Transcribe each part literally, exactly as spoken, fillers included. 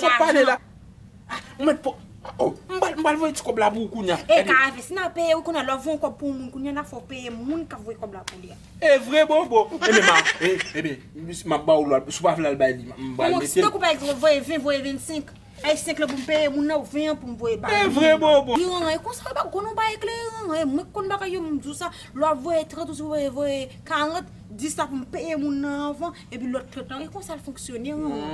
sot pale la. Ah, ou mèt po. Oh, m pral, m pral voye ti kòb la pou ou kounye a. E Gade. Kavesina peye ou kounye a, lè w voye yon kòb pou yon moun kounye a, la fò w peye moun k ap voye kòb la pou li a. E vre, bobo. Ebyen, ma, e, ebyen, m ap ba ou lòt. Si w pa vle al bay li, m pral Kòman mete l. Tankou pa egzanp, voye ven, voye vennsenk. Ay senk lan pou m peye moun nan, ou ven an pou m voye ba li. E vre, bobo. Li ranran, e konsa, yo pa konn yon bagay klere ranran. E mwen k konn bagay yo, m di w sa. Lè w ap voye trant, ou voye, voye karant, dis la pou m peye moun nan anvan, epi lòt trant lan, e konsa l fonksyone, ranran.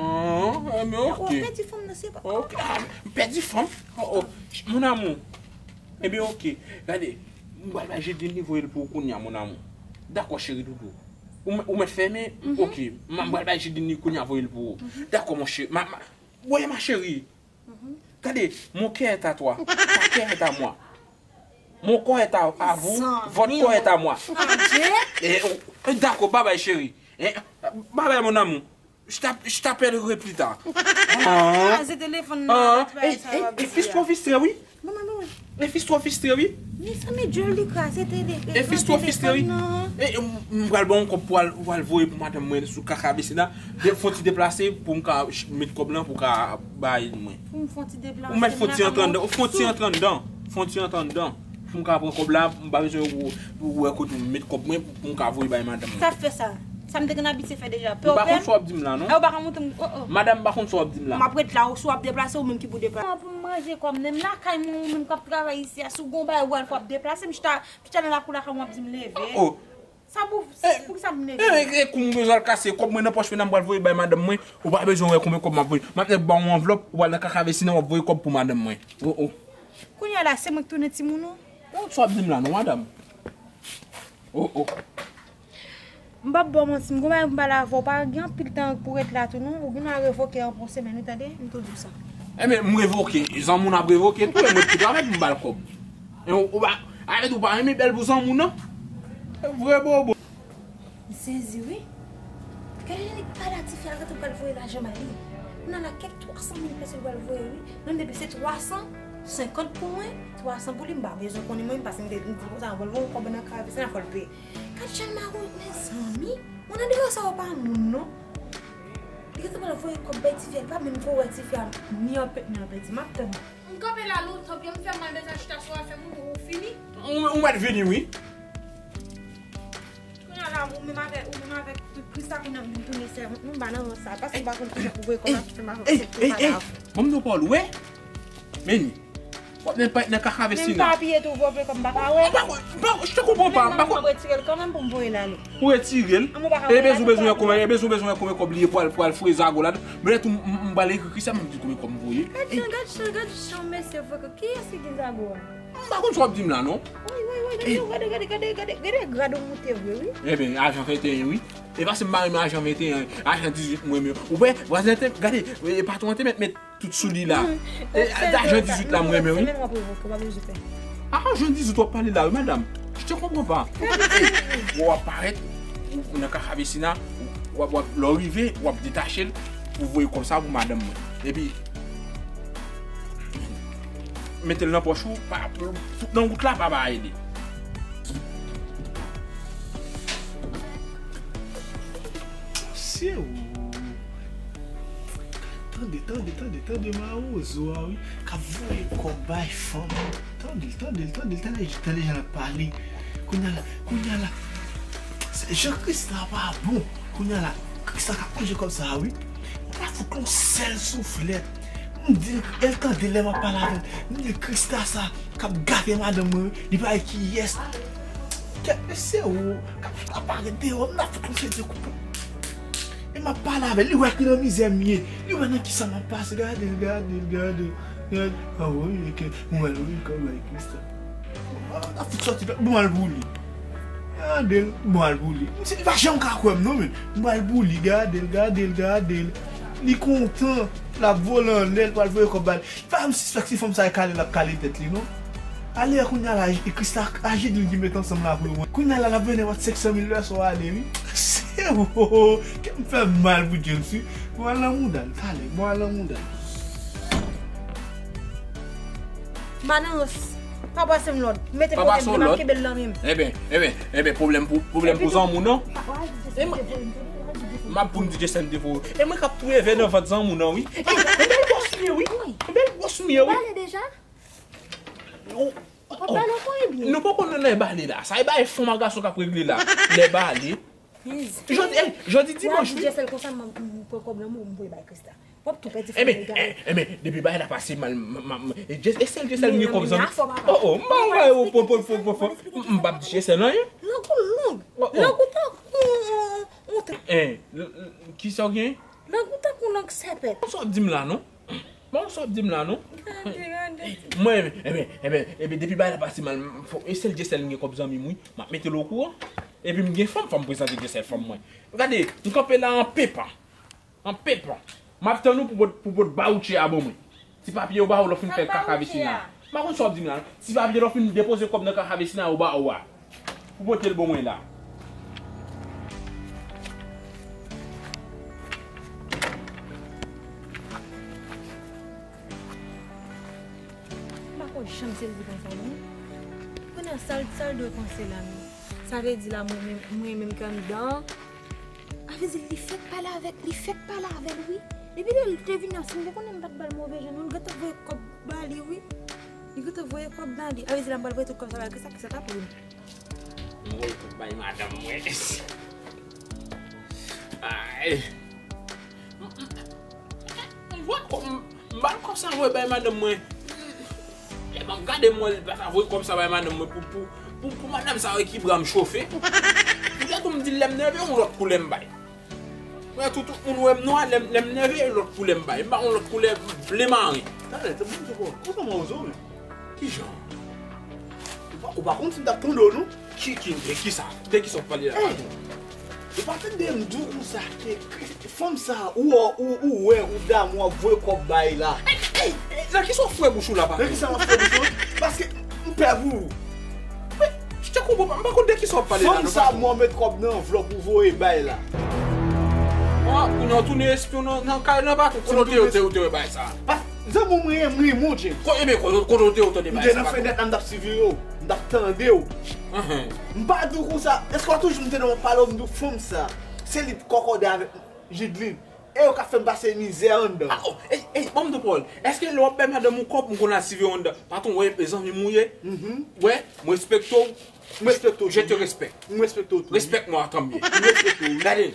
Ah, men ok. Ou ap pèdi fanm nan, se pa Ok. Ah, m pèdi fanm? Oh, oh. Mon amour. Ebyen, ok. Gade, m pral bay Jedlin li voye l pou ou kounye a, mon amour. Dakò, cheri doudou. Ou, m- ou mèt fèmen? Mhm. Ok. M pral bay Jedlin li kounye a voye l pou ou. Mhm. Dakò, mon cheri. Ma, ma, ouais, ma chérie. Mhm. Gade, mon cœur est à toi. Ta cœur est à moi. Mon corps est à, à vous. Zanmi, Votre corps est à moi. Adje. E, oh, dakò, babay, cheri. E, babay, mon amour. Je t'app- je t'appellerai plus tard. Ah, se telefòn nan, Ah, e, e, e fis twò fis trè, wi. Bon, bon, bon. E fis twò fis trè, wi. Mezanmi, Djoli kraze tele- E fis twò fis trè, wi. telefòn nan. E, m- m pral ba w yon kòb pou al, pou al voye pou madanm mwen sou Kaka Vecina. De- Fò ti deplase pou m ka ch- met kòb lan pou ka bay mwen. Pou m fon ti deplase. Ou mèt fon ti antre anndan. Fon ti antre anndan. Fon ti antre anndan. Pou m ka pran kòb la, m pa bezwen ou, ou wè kote m met kòb mwen pou, pou m ka voye bay madanm mwen. Sa fè sa. Sa m te konn abitye fè deja. Ou pa konn sa w ap di m la, non? Ou pa ka montre m. Oh, oh. Madanm pa konn sa w ap di m la. M ap ret la, ou si w ap deplase, ou menm ki pou deplase. Pou m manje kòb, menm lakay mwen, ou menm k ap travay isi a, si w gon bagay ou al fè w ap deplase, m chita, m chita nan lakou lakay mwen, w ap di m leve. Oh, oh. Sa pou, sa pou ki sa pou m leve? E, e, e, kou m bezwen al kase kòb mwen nan pòch mwen, m pral voye bay madanm mwen. Ou pa bezwen wè konbyen kòb m ap voye. M ap nèk ba w yon anvlòp, ou al nan Kaka Vecina, w ap voye kòb pou madanm mwen. Oh, oh. Kounye a la, se mwen ki tounen timoun ou? Ou sa w ap di m la, non, madanm? Oh, oh. M p ap ba w manti, m gon bagay pou m pale avè w. Pa gen anpil tan pou ret la tou, non. Ou gen dwa revoke an pran semèn, wi, tande? M tou di w sa. Ebyen, m revoke. Zanmi w ap revoke tou, e mwen ki travay pou m ba l kòb. E ou, ou pa, avèk ou pa renmen bèl pou zanmi w, non? E vre, bobo. M sezi, wi. Gade nèg pa la ti fè al rete pral voye lajan ba li. Kounye a la kèk twa san mil peso l pral voye, wi. Menm depi se twa san senkant pou mwen, twa san pou li, m pa bezwen konnen mwen, paske m te, m di konsa, mwen pral voye kòb nan kave, se nan fò l peye. Gad jan l mawon, mezanmi. Moun nan deyò sa yo pa moun, non. Li rete pral voye kòb bay ti fè, li pa menm ko wè ti fè a, ni anpè, ni anpè di, m ap tann. M kanpe la lontan, pye m fè mal deja chita sou afè m, ou fini? Ou, ou mèt vini, wi. Kounye a la, ou menm avèk, ou menm avèk tout Krista kounye a m vin tounen sèvant nou, m pa nan rans sa. Paske m pa konn kijan pou voye kòb la, kite m avèk sèt pou pa la. Ban m di w pawòl, ou wè? Meni. W ap nan, nan Kaka Vecina. Men m pa piye tou, vre, vre, kòm m pa ka wè. M pa, m pa, je te konprann pa, m pa konn. Men m ap retire l kanmenm pou m voye l ale. Ou retire l. An, mwen pa ka voye l ale. E bezwen, bezwen konbyen, e bezwen, bezwen konbyen kòb li ye pou al, pou al fwe zago ladan. Men lè tou, m, m, m pral ekri Krista, m ap di konbyen kòb m voye. Gad jan, gad jan, gad jan mesye vre, kiyès ki gen zago a? M pa konn sa w ap di m la, non. Woy, woy, woy, gade, gade, gade, gade, gade, gade grad ou moute vre, wi. Ebyen, ajan venteyen, wi. E pa se m pa renmen ajan venteyen, ajan dizuit m renmen. Ou wè, vwazen te, gade, e patwon an te mèt met tout sou li la. E, ajan dizuit la m renmen, wi. Semèn w ap revoke, w pa bezwen pè. A, ajan dizuit w ap pale la, wi, madanm. Je te comprends pas. Ou ap parèt, ou, ou nan Kaka Vecina, ou, w ap, w ap, lè w rive, w ap detache l pou voye kòb sa pou madanm mwen. Epi, mete l nan pòch ou, pa, tout nan wout la, pa bay li. Se ou. Tande, tande, tande, tande mawozo a, wi. K ap voye kòb bay fanm. Tande l, tande l, tande l, tande, tande jan l ap pale. Kounye a la, kounye a la. Se, jan Krista pa bon. Kounye a la, Krista k ap manje kòb sa a, wi. Mwen ta fout l yon sèl souflèt. M di l, e l tande lè m ap pale avè l. M di l, Krista sa k ap gate madanm mwen, wi. Li pa gen kiyès. Kèt mesye ou, k ap, k ap parèt deyò, m ta fout yon sèl de koup. E m ap pale avè l, li wè ki nan mizè m ye. Li wè nan kisa m ap pase, gade l, gade l, gade l, gade. A wi, e ke, m wè l, wi, kòman e Krista. Ap fout sòti, bon, al pou li. Gade l, bon, al pou li. Misye pa janm ka kwè m non, men. Bon, al pou li, gade l, gade l, gade l. Li kontan, l ap vole anlè, l pral voye kòb ba l. Pa janm sispèk si fanm sa e kale l ap kale tèt li non. Ale a kounya la, e Krista ak Jidlin ki met ansanm la pou yo. Kounya la, l ap vin wè senk san mil lè sa w ale, wi. Se wo, kè m fè mal pou James, wi. Bon, al nan mouda l, talè, bon, al nan mouda l. Manans, pa pase m lòd. Mete kote m, m ap kenbe l nan men m. Eben, eben, eben, pwoblèm pou, pwoblèm pou zanmi w non. E mwen, m ap pou m di Jessel m te voye. E mwen k ap tou leve nan vant zanmi w nan, wi. E, e bèl gwòs m ye, wi. E bèl gwòs m ye, wi. Ou bale deja? Ou, ou, ou bale ankò, ebyen? Nou poko nan lè bale la. Sa e bagay fanm ak gason k ap regle la. Lè bale. Jodi, ey, jodi dimanch, wi. Jessel konsa, m, m pran kòb nan men w, m voye bay Krista. W ap tou pèdi fanmi egare. Enben, enben, depi bagay la pase mal, m, m, m, e Jess-, e sèl Jessel m gen kòb zanmi. Oh, oh, m pa wè w, m p ap di Jessel anyen. Lang ou long. Lang ou tankou yon, yon, yon, eh, l-, l-, kisa w gen? Lang ou tankou lang sèpèt. Sa w di m la non? Bon, sa w di m la non? Gade, gade. Mwen, enben, enben, enben, depi bagay la pase mal, m, fò, e sèl Jessel m gen kòb zanmi m wi. M ap mete l okouran. Epi m gen fanm, fò m prezante Jessel fanm mwen. Gade, m kanpe la an pepa. An pepa. M ap tann ou pou pot, pou pot bawoutche a ban mwen. Ti papye yo ba ou lè w fin fè kaka vesina. M pa konn sa w ap di m la non. Ti papye lè w fin depoze kòb nan kaka vesina yo ba ou a. Pou pote l ban mwen la. M pa konn janm sezi konsa non. Kounye a sa l, sa l dwe panse la menm. Sa vle di la mwen menm, mwen menm ki anndan. A vle di li fèk pale avèk, li fèk pale avè l wi. Depi lè l te vin nan, si m te konnen m pa t ba l move jan non, l gentan voye kòb ba li wi. Li gentan voye kòb ba li. A vle di la m pral voye tout kòb sa ba l, kisa, kisa t ap rive? M voye kòb bay madanm mwen. Ay. M, m, m voye kòb, m ba l kòb sa voye bay madanm mwen. Lè m ap gade m wè li pa ta voye kòb sa bay madanm mwen pou, pou, pou, pou madanm sa wè ki bra m chofe. Poutèt ou m di l lè m nève yon lòt koulè m bay. Mwen tou, tout moun wè m nwa, lè m, lè m nève yon lòt koulè m bay. M ba yon lòt koulè ble maren. Talè, te moun te bon. Konsa mwen ozo men. Kijan? Ou pa, ou pa konn si m t ap tande w non. Ki, ki, de kisa? De kisa w ap pale la? Ey! Ou pa tande m di w konsa ke fanm sa ou, ou, ou wè ou damou ap voye kòb bay la. Ey, ey, ey, nan kisa w fouye bouch ou la papa? Nan kisa m ap fouye bouch mwen? Paske m pè pou ou. Men, je te comprends pas, m pa konn de kisa w ap pale la non. Fanm sa mwen met kòb nan anvlòp ou voye bay la. Ah, kounye a w tounen espyon nan, nan kay nan patwon. Kote w te, w te, w te wè bay sa? Zanmi mwen, mwen, mwen, James. Kote, men, kote, kote w te, w tande bay sa? M te nan fenèt la, m t ap siveye w. M t ap tande w. M pa di w konsa. Èske w toujou m tande w ap pale w, m di w fanm sa? Se li k kòkòde avèk Jidlin. E yo k ap fè m pase mizè anndan. Ah, oh, ey, ey, ban m de pawòl. Èske lè w ap bay madanm ou kòb, m konn al siveye w anndan? Patwon, wè, e zanmi m ou ye? Wè, m respekte w. M respekte w tou. Je te respecte. M respekte w tou. Respecte-moi, tant mieux. M respekte w wi. Gade.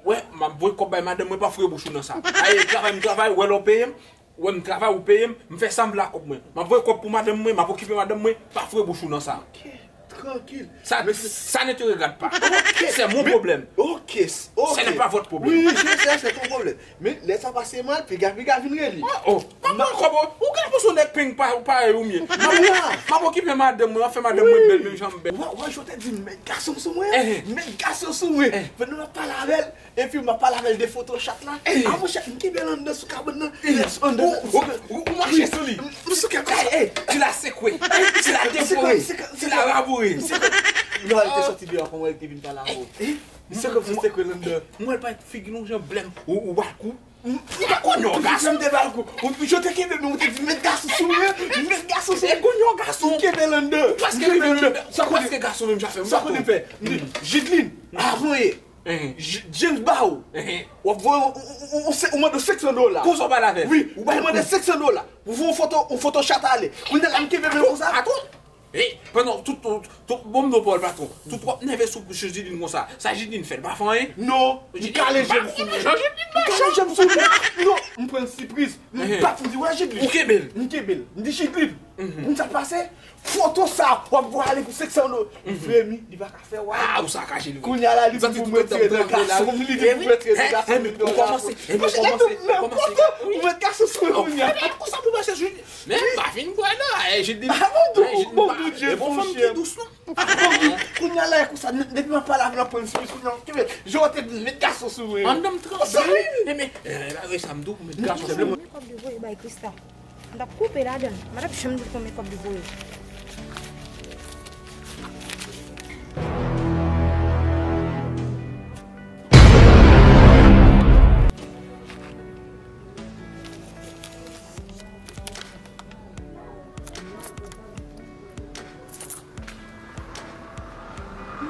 Wè, m ap voye kòb bay madanm mwen, pa foure bouch ou nan sa. Aye, travay m travay, wè lè w peye m, wè m travay ou peye m, m fè sa m vle ak kòb mwen. M ap voye kòb pou madanm mwen, m ap okipe madanm mwen, pa foure bouch ou nan sa. Ok, trankil. Ça, ça ne te regarde pas. Ok. C'est mon problème. Ok, ok. Ce n'est pas votre problème. Oui, je sais, c'est ton problème. Men lè sa pase mal, piga piga vin rele. Oh, oh. Kòman, kòman? Ou ka panse yon nèg peng pa, parèy ou m ye. M ap, m ap okipe madanm mwen, m ap fè madanm mwen bèl, menm jan m bèl. Wè, wè, je te di, met gason sou mwen. Met gason sou mwen. Pandan m ap pale avè l, epi m ap pale avè l de foto chat la. Ah, monchè, m kenbe l anndan sou kabann nan. Anndan. Ou, ou, ou mache sou li. M sou kèk konsa. Ey, ey, tu l'as secoué. Tu l'as dévoré. Tu l'as rabouré. Non, li te soti deyò, kòman li te vin pale avè w? Se kòmsi se kwe l anndan. M wè l parèt figi l yon jan blèm. Ou, ou ba l kou. M pa konn yon gason. M te ba l kou. Ou, je te kenbe, men ou te di, met gason sou mwen. Met gason sou mwen. Ou konn yon gason. M kenbe l anndan. Ou prèske rive anndan. Ou prèske gason menm jan fè m. Sa konnen fè. M di, Jidlin, avan ye. J-, James ba ou. W ap voye, ou, ou, ou, ou, ou mande senk san dola. Konsa w pale avè l? Wi, ou mande senk san dola. Pou voye yon foto, yon foto chat ale. Kounye a la, m kenbe men konsa. Atann. Ey, pandan tout Tou, bon, m do pawòl patwon. Tou twòp nève sou Jidlin konsa. Sa Jidlin fè l pa fè anyen? Non, m kale je m sou li. M kale je m sou li. Non, m pran sipriz. M bat, m di, wè Jidlin. Ou kenbe l? M kenbe l. M di, Jidlin, konn sa k pase? Foto sa, w ap vwale pou senk san dola. Li vre mi, li pa ka fè wè. Ah, ou sakaje li. Kounye a la, li pou mwen tire nan gason m, li pou mwen tire nan gason m. Ou kòmanse, ou kòmanse, ou kòmanse. Ou met gason sou mwen kounye a. Konsa pou mache sou Men m pa fin kwè non. Ey, Jidlin. Ah, bon, bon, bon, Bondye, bon chè. Bon fanm ki dous non. Kounye a la, konsa, depi m ap pale avè l, l ap pran sipriz, kounye a, kenbe, jan w te met gason sou mwen. Anndan m tranble wi. Ebyen, e pa vre sa m di w pou met gason sou mwen. Mezanmi, kòb li voye bay Krista. M t ap koupe ladan l. M pa t ap janm di l konbyen kòb li voye.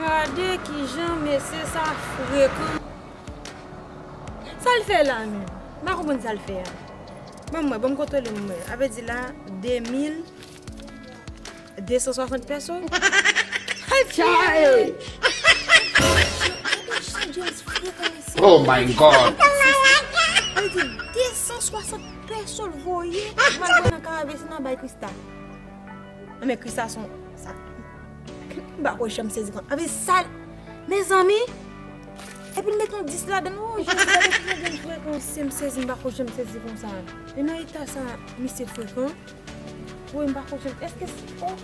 Gade kijan mesye sa frekan. Sa l fè la menm? M pa konprann sa l fè a. Ban m wè, ban m kontwole m wè. A vle di la, de mil de san swasant pèso. Chay! Gade jan James frekan mesye. Oh my God! Sa vle di de san swasant pèso l voye pou al voye nan Karavesina bay Krista. Nan men Krista son sa. M pa ko janm sezi konsa. Avè sa, mezanmi. Epi l met yon dis ladan l. Oh, Jezi, gade kijan James frekan. Se m sezi, m pa ko janm sezi konsa. E nan eta sa, misye frekan. Wi, m pa ko janm. Èske se, oh,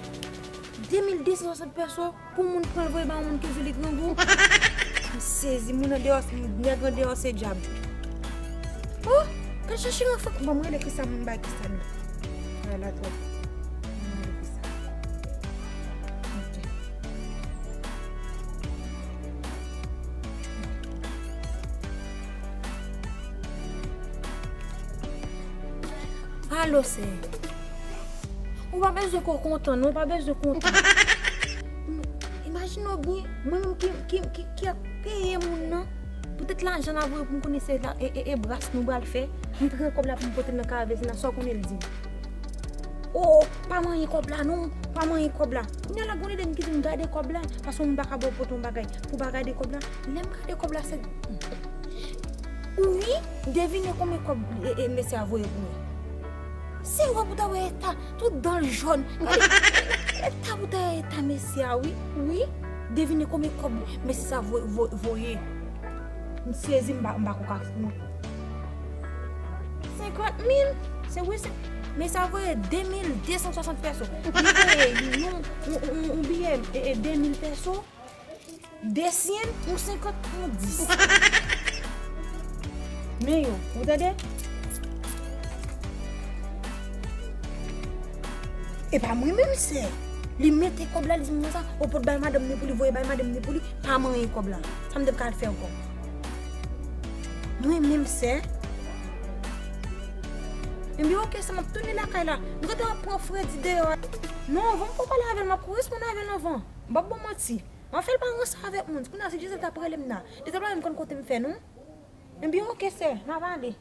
de mil de san swasant pèso pou moun pran l voye ba yon moun ki di li grangou? M sezi, moun nan deyò, nèg nan deyò se dyab. Oh, pral chache ranfò. Bon, mwen rele Krista, mwen bay Krista non. Ala twòp. Mwen rele Krista. Ok. Alo, sè. Ou pa bezwen ko kontan, non, ou pa bezwen kontan. Imajine w byen, mwen menm ki, ki, ki, ki ap peye moun nan. Poutèt lajan l ap voye pou m konnen se la, e, e, e bras nou pral fè. M pran kòb la pou m pote l nan Karavesina, sa w konnen l di m? Oh, pa manyen kòb la, non, pa manyen kòb la. Kounye a la, gon lide m ki di m gade kòb la, paske moun pa ka ba w pote yon bagay. Pou w pa gade kòb la, lè m gade kòb la, se Wi, devine konbyen kòb e, e, mesye a voye pou mwen. Se wè pou ta wè eta, tout dan l jòn. Gade, eta pou ta wè eta mesye a, wi. Wi, devine konbyen kòb mesye sa vo-, vo-, voye. M sezi, m pa, m pa ko ka, non. Senkant mil, se wi, se, mesye a voye de mil de san swasant pèso. Li voye yon, yon, yon, yon biyè, e, e, de mil pèso. De syen, yon senkant, yon dis. Men yo, ou tande? E pa mwen menm, sè. Li mete kòb la, li di m konsa, ou pot bay madanm ni pou li, voye bay madanm ni pou li, pa manyen kòb la. Sa m t ap ka fè ankò? Mwen menm, sè. Ebyen, oke, sè, m ap tounen lakay la. M gentan ap pran fredi deyò a. Non, anvan m ko pale avè l, m ap ko responn avè l anvan. M p ap ba w manti. M ap fè l pa ranse avèk moun. Kounye a, si Gisèle t ap rele m la, Gisèle pa menm konn kote m fè, non. Ebyen, oke, sè, n a pale.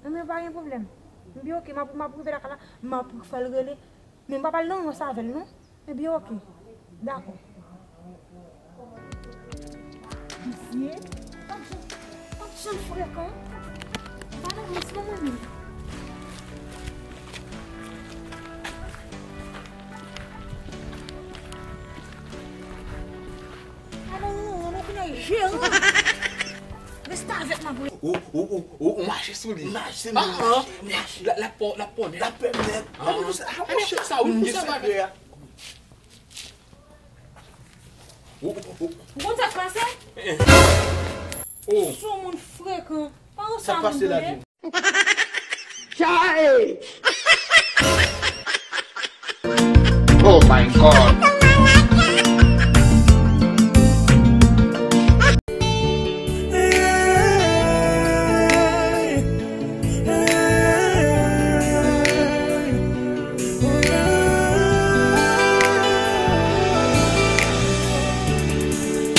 Ebyen, pa gen pwoblèm. Ebyen, oke, m ap, m ap rive lakay la, m ap fè l rele. Men m p ap al nan ranse avè l, non. Ebyen, oke. Dakò. Misye, pa janm, pa janm frekan. Pa nan ranse, non, mwen menm. Alon, alon, kounye a, jeran. Reste avèk mwen, wi. Ou, ou, ou, ou, ou mache sou li. Mache, mache, mache. La, la pò, la pò nèt. La pè nèt. Ah, ah, monchè, sa, wi, monchè, sa va. Ou, ou, ou. Ou konn sa k pase? Eh. Oh. Sou moun frekan. Pa ou sa moun tande? Chai! Oh my God!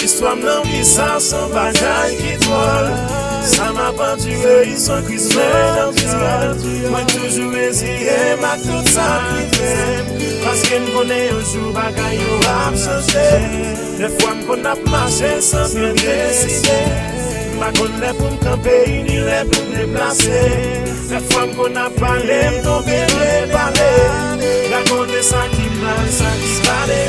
Istwa m nan pi sa se yon bagay ki dwòl. Sa m ap andire, ils sont Christ dans ma vie. Mwen toujou reziye m ak tout sa k rive m, paske m konnen yon jou bagay yo ap chanje. Dèfwa m konn ap mache san byen deside. M pa konn lè pou m kanpe, ni lè pou m deplase. Dèfwa m konn ap pale, m tonbe, m repale. Rakonte sa ki mal, sa ki pale.